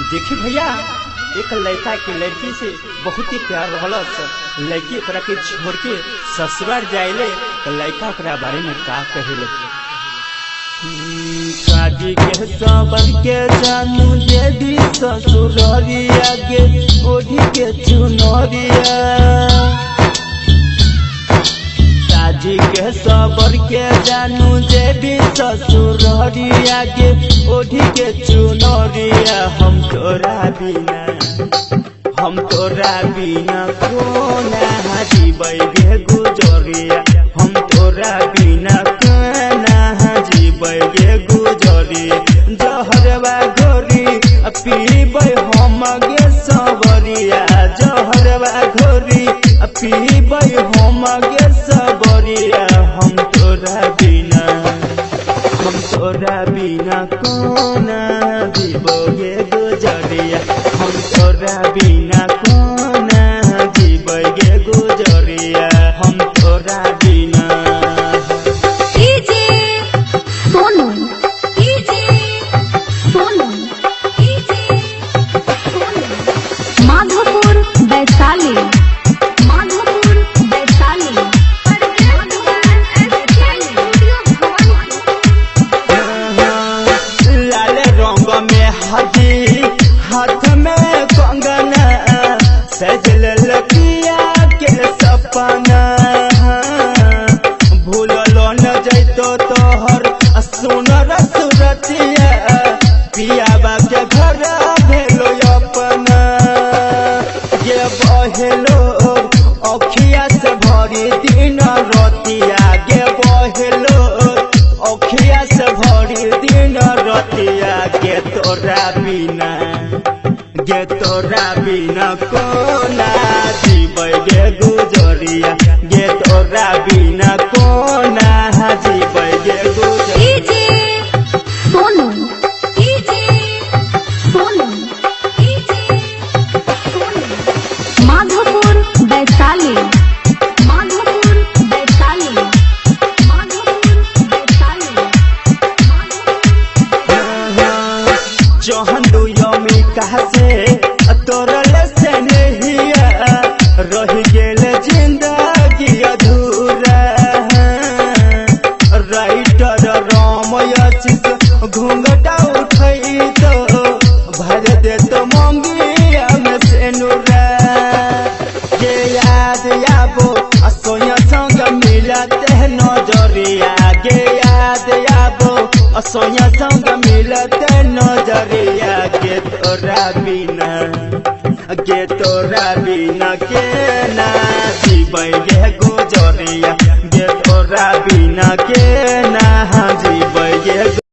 देखी भैया, एक लड़का के लड़की से बहुत ही प्यार रहलस। लड़की ओकरा के छोड़ के ससुराल जाइले तो लड़का ओकरा बारे में का कहेले। काजी के सबर के जानू देवी ससुररिया के ओढ़ी के चुनरिया। काजी के सबर के जानू देवी ससुररिया के ओढ़ी के चुनरिया। हम तोरा बिना कोना जीबै गे गुजरिया। हम तोरा बिना कोना जीबै गे गुजरिया। जहरवा घोरी पीबै हम गे सबरिया। जहरवा घोरी पीबै हम गे सबरिया। हम तोरा बिना कोना जीबो गे गुजरिया। हम तोरा बिना कोना जीबै गे गुजरिया। हम तोरा बिना। DJ Sonu, DJ Sonu, DJ Sonu, Madhopur Vaishali, Madhopur Vaishali. लाल रंग में हदी हाथ में कंगना सजल लकिया के सपना। भूलल न जैतो तोहर सुनर सुरतिया। पियाबा के घर भेलो अपना। गे बहेलो अखिया से भरी दिन रतिया। गे बहेलो अखिया से भरी दिन रतिया। गे तोरा बिना कोना जीबै गे गुजरिया। गे तोरा बिना कोना जीबै गे गुजरिया। DJ Sonu, DJ Sonu, DJ Sonu, Madhopur Vaishali, Madhopur Vaishali, Madhopur Vaishali. जहन दुयमी कहा से तोरल से नहिया रह गेल जिंदगी अधूरा। राइटर रामयचित घूंघटा उठई तो भर दे तो मंगिया में सेनुरा। के याद आबो सोया संग मिलते नजरिया। गे याद आबो सोया संग मिलते नजरिया। गे तोरा बिना के ना जीबै गे गुजरिया। गे तोरा बिना के